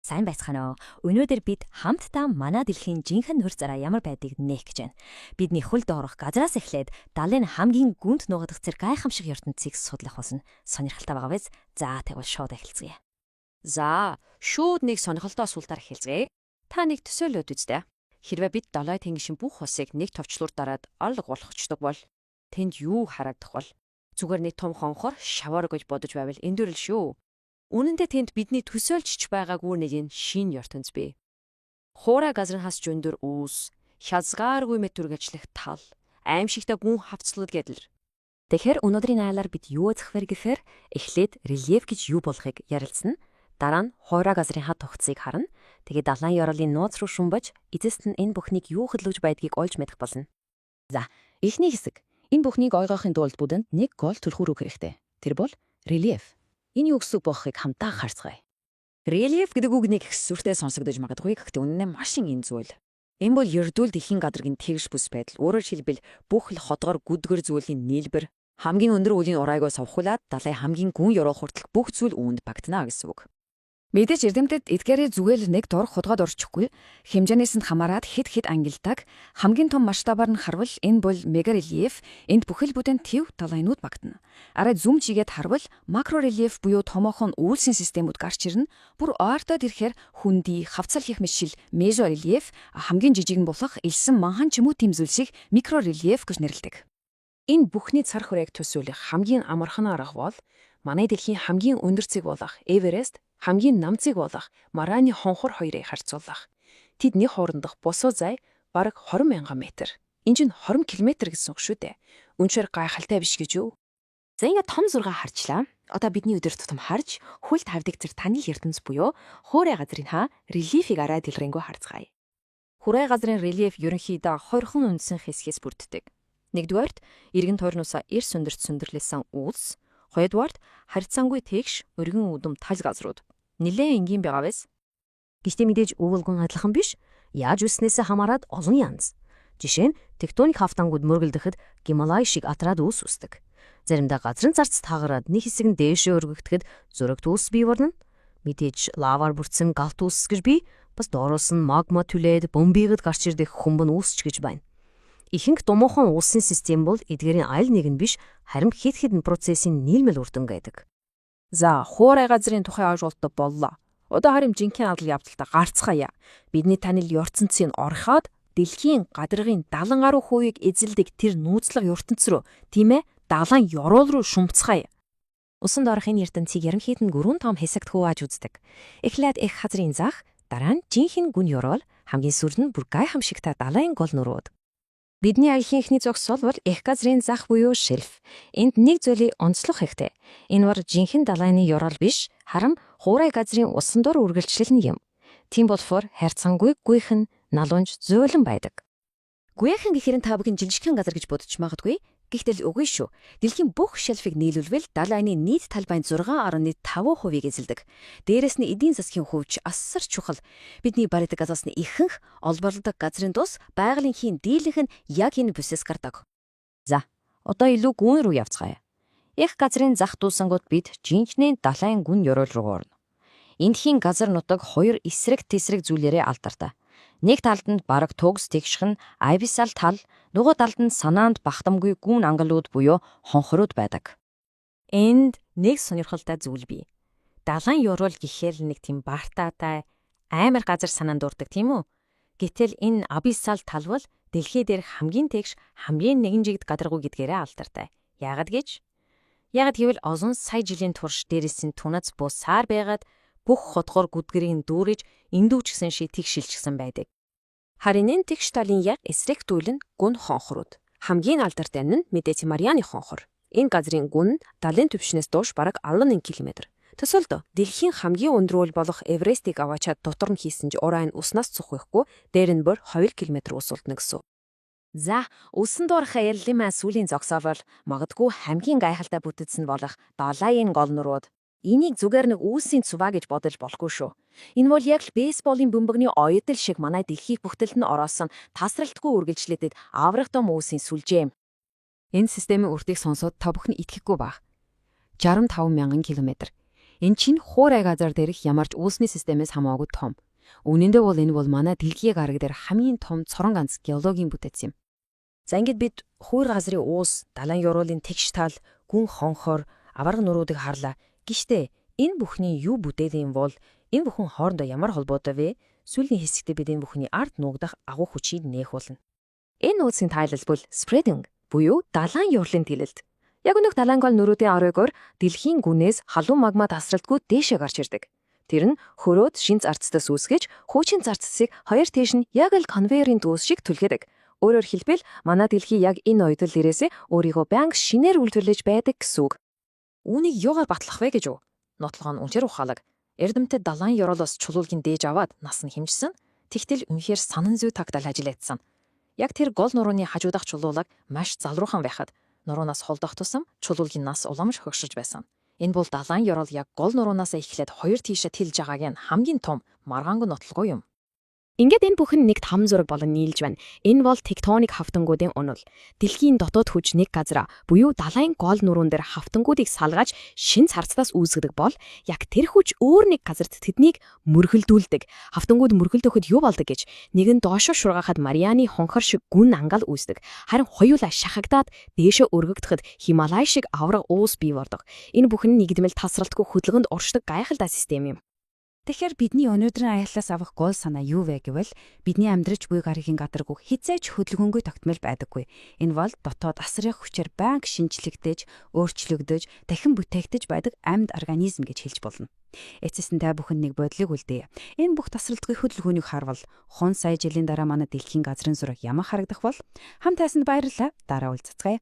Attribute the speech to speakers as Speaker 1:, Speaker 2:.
Speaker 1: Сайн байцгаана уу? Өнөөдөр бид хамтдаа манай дэлхийн жинхэнэ нөхөр зараа ямар байдгийг нээх гэж байна. Бидний хөл доорох газраас эхлээд далайн хамгийн гүнд нугадах зэрэг гайхамшиг ертөнцийг судлах болно. Сонирхолтой байгаа биз? За, тэгвэл шууд эхэлцгээе.
Speaker 2: За, шууд нэг сонирхолтой асуултаар эхэлцгээе. Та нэг төсөөлөөд үзтээ. Хэрвээ бид далай тэнгисийн бүх усыг нэг товчлуур дараад алга болгочдог бол тэнд юу харагдах бол? Зүгээр нэг том хонхор шавар гэж бодож байвал эндүрэл шүү. Үнэн дээр тэнд бидний төсөөлж байгаагүй нэг энэ шинэ ертөнц бий. Хуурай газрын хас өндөр үүлс, хязгааргүй мэт үргэлжлэх тал, аймшигтай гүн хавцлууд гэдэл.
Speaker 1: Тэгэхээр өнөөдрийн айлаар бид юу үзэх вэ гэхээр эхлээд рельеф гэж юу болохыг ярилцсан. Дараа нь хуурай газрын хад тогтцыг харна. Тэгээд далайн ёроолын нууц руу шумбаж, эцэст нь энэ бүхнийг юу хөдөлгөж байдгийг олж мэдэх болно.
Speaker 3: За, эхний хэсэг. Энэ бүхнийг ойлгохын тулд бидэнд нэг гол түлхүүр үг хэрэгтэй. Тэр бол рельеф. Энэ юу гэсэн үг болохыг хамтдаа харцгаая.
Speaker 4: Рельеф гэдэг үг нэг их сүртэй сонсогдож магадгүй. Гэхдээ үнэн нь маш энгийн зүйл. Энэ бол ердөө л дэлхийн гадаргын тэгш бүс байдал. Өөрөөр хэлбэл, бүх л ходгор гүдгэр зүйлийн нийлбэр, хамгийн өндөр үлийн урайгоо сувхуулаад далайн хамгийн гүн ёроол хүртэлх бүх зүйл үүнд багтана гэсэн үг.
Speaker 5: Мэдээж эрдэмтэд эдгээрээ зүгээр нэг дор худгаад орчихгүй, хэмжээнээс нь хамаарат хэд хэд ангилдаг. Хамгийн том масштабаар нь харвал, энэ бол мегарельеф, энд бүхэл бүтэн төв далайнууд багтана. Арай зүүм чигээд харвал макрорельеф буюу томоохон үйлсийн системүүд гарч ирнэ. Бүр ойртоод ирэхээр хөндий, хавцал гэх мэтчил мезорельеф, хамгийн жижиг нь болох элсэн манхан ч юм уу, тийм зүйлсийг микрорельеф гэж нэрлэдэг.
Speaker 6: Энэ бүхний цар хүрээг төсөөлөх хамгийн амархан арга бол манай дэлхийн хамгийн өндөр цэг болох Эверест, хамгийн нам цэг болох Марианы хонхор хоёрыг харьцуулах. Тэдний хоорондох босоо зай бараг 20 мянган метр. Энэ чинь 20 км гэсэн үг шүү дээ. Үнэхээр гайхалтай биш гэж юу?
Speaker 7: За, ингээд том зураг харчлаа. Одоо бидний өдөр тутам харж хөл тавьдаг тэр танил ертөнц буюу хуурай газрын рельефийг арай дэлгэрэнгүй харцгаая.
Speaker 2: Хуурай газрын рельеф ерөнхийдөө 20 үндсэн хэсгээс бүрддэг. Нэгдүгээрт, эргэн тойрноосоо эрс өндөрт сөндөрлөсөн үйлс, хоёрдугаарт, харьцангуй тэгш, өргөн үдэм тал газрууд. Нилээн энгийн байгаа биз?
Speaker 1: Гэхдээ мэдээж өв болгон адилхан биш. Яаж үүссэнээс хамаарат олон янз. Жишээ нь, тектоник хавтангууд мөргөлдөхөд Гималай шиг атраад үүлс үүсдэг. Заримдаа газрын царц тагараад нэг хэсэг нь дээшээ өргөгдөхөд зөрөгт үүлс бий болно. Мэдээж лаваар бүрдсэн галт үүлс гэж бий, бас доороос нь магма түлээд бөмбийгэд гарч ирдэг хүмүүн үүлс ч гэж байна. Ихэнх томоохон уулсын систем бол эдгээрийн аль нэг нь биш, харин хэд хэдэн процессын нийлмэл үр дүн гэдэг.
Speaker 6: За, хуурай газрын тухай ойлголттой боллоо. Одоо харин жинхэнэ адал явдалтай гарцгаая. Бидний танил ертөнцийг орхиод дэлхийн гадаргын 70 гаруй хувийг эзэлдэг тэр нууцлаг ертөнц рүү, тийм ээ, далайн ёроол руу шумбацгаая.
Speaker 7: Усан доорх энэ ертөнцийг ерөнхийд нь гүрэн том хэсэгт хувааж үздэг. Эхлээд эх газрын зах, дараа нь жинхэнэ гүн ёроол, хамгийн сүүлд нь бүр гайхамшигтай далайн гол нурууд. Бидний аяллын эхний зогсоол бол эх газрын зах буюу шельф. Энд нэг зүйлийг онцлох хэрэгтэй. Энэ бол жинхэнэ далайны ёроол биш, харин хуурай газрын усан дор үргэлжлэл нь юм. Тийм болохоор харьцангуй гүйхэн, налуунж, зөөлөн байдаг.
Speaker 1: Гүйхэн гэхээр нь та бүхэн жижигхэн газар гэж бодож магадгүй. Гэхдээ л үгүй шүү. Дэлхийн бүх шельфийг нийлүүлвэл далайны нийт талбайн 6.5%-ийг эзэлдэг. Дээрээс нь эдийн засгийн хувьд ч асар чухал. Бидний барьдаг газаасны ихэнх олборлодог газрын тус байгалийн хийн дийлэнх нь яг энэ бүсээс гардаг.
Speaker 7: За, одоо илүү гүн рүү явцгаая. Эх газрын зах дуусангууд бид жинхэнэ далайн гүн ёроол руу орно. Эндхийн газар нутаг хоёр эсрэг тесрэг зүйлээрээ алдартай. Нэг талд нь бараг төгс тэгшхэн абиссал тал, нөгөө талд нь санаанд багтамгүй гүн ангалууд буюу хонхорууд байдаг.
Speaker 2: Энд нэг сонирхолтой зүйл бий. Далайн ёроол гэхээр л нэг тийм бартаатай амар газар санаанд ордог, тийм үү? Гэтэл энэ абиссал тал бол дэлхий дээрх хамгийн тэгш, хамгийн нэгэн жигд гадаргуу гэдгээрээ алдартай. Яагаад гэж? Яагаад гэвэл олон сая жилийн турш дээрээс нь тунац буусаар байгаад бүх ходгор гүдгэрийг дүүрэж эндүүчгсэн шиг тэгшилчихсэн байдаг.
Speaker 6: Харин энэ тэгш талын яг эсрэг зүйл нь гүн хонхрууд. Хамгийн алдартай нь мэдээж Марианы хонхор. Энэ газрын гүн далайн түвшнээс доош бараг 11 км. Төсөөлдөө, дэлхийн хамгийн өндөр үл болох Эверестийг аваачаад дотор нь хийсэн ч урайн уснаас цухихгүй, дээр нь бүр 2 км ус улдна гэсэн.
Speaker 7: За, усан доорх аяллын маань сүүлийн зогсоол бол магадгүй хамгийн гайхалтай бүтэц нь болох далайн гол нурууд. Энийг зүгээр нэг үүсийн цуваа гэж бодож болохгүй шүү. Энэ бол яг л бейсболын бөмбөгний оёдол шиг манай дэлхийг бүтэлд нь ороосон тасралтгүй үргэлжлэдэг аврах том үүсийн сүлжээ юм.
Speaker 4: Энэ системийн үрдийг сонсоод та бүхэн итгэхгүй байх. 65 мянган километр. Энэ чинь хуурай газар дээрх ямар ч уулсны системээс хамаагүй том. Үнэн дээр бол энэ бол манай дэлхийн гараг дээр хамгийн том цорон ганц геологийн бүтэц юм.
Speaker 1: За, ингээд бид хуур газрын уус, далайн ёроолын тэгш тал, гүн хонхор, аварга нуруудыг харлаа. Гэхдээ энэ бүхний юу бүтээдэг юм бол, энэ бүхэн хоорондоо ямар холбоотой вэ? Сүүлийн хэсэгтээ бид энэ бүхний ард нуугдах агуу хүчийг нээх болно.
Speaker 7: Энэ нууцын тайлал бол spreading буюу далайн ёроолын тэлэлт. Яг өнөөх далайн гол нүүрүүдийн оройгоор дэлхийн гүнээс халуун магма тасралтгүй дээшээ гарч ирдэг. Тэр нь хөрөөд шинэ царцдас үүсгэж, хуучин царцсыг хоёр тийш нь яг л конвейерын дүүс шиг түлхээдэг. Өөрөөр хэлбэл, манай дэлхий яг энэ оёдол дээрээсээ өөрийгөө байнга шинээр үйлдвэрлэж байдаг гэсэн үг.
Speaker 4: Үүнийг юугаар батлах вэ гэж үү? Нотлогоо нь үнэхээр ухаалаг. Эрдэмтэд далайн ёроолоос чулуулгийн дээж аваад нас нь хэмжсэн. Тэгтэл үнэхээр санан зүй тагтал ажиллагдсан. Яг тэр гол нурууны хажуудах чулуулаг маш залруухан байхад нуруунаас холдох тусам чулуулгийн нас уламж хөгшөрч байсан. Энэ бол далайн ёроол яг гол нуруунаас эхлээд хоёр тийшээ тэлж байгааг нь хамгийн том маргаангүй нотлогоо юм.
Speaker 6: Ингээд энэ бүхэн нэг том зураг болон нийлж байна. Энэ бол тектоник хавтангуудын онол. Дэлхийн дотоод хүч нэг газар буюу далайн гол нуруун дээр хавтангуудыг салгаж шинэ царцдаас үүсгэдэг бол яг тэр хүч өөр нэг газарт тэднийг мөргөлдүүлдэг. Хавтангууд мөргөлдөхөд юу болдог гэж, нэг нь доошоо шургаахад Марианы хонхор шиг гүн ангал үүсдэг. Харин хоёулаа шахагдаад дээшээ өргөгдөхөд Хималай шиг аварга уус бий болдог. Энэ бүхэн нэгдмэл тасралтгүй хөдөлгөнд оршдог гайхалтай систем юм.
Speaker 5: Тэгэхээр бидний өнөөдрийн аяллаас авах гол санаа юу вэ гэвэл бидний амьдраж буй гаригийн гадаргуу хэзээ ч хөдөлгөөнгүй тогтмол байдаггүй. Энэ бол дотоод асрах хүчээр байнга шинжлэгдэж, өөрчлөгдөж, дахин бүтээгдэж байдаг амьд организм гэж хэлж болно. Эцэст нь та бүхэн нэг бодлыг үлдээе. Энэ бүх тасралтгүй хөдөлгөөнийг харвал 100 сая жилийн дараа манай дэлхийн газрын зураг ямар харагдах бол? Хамт байсанд баярлалаа. Дараа уулзацгаая.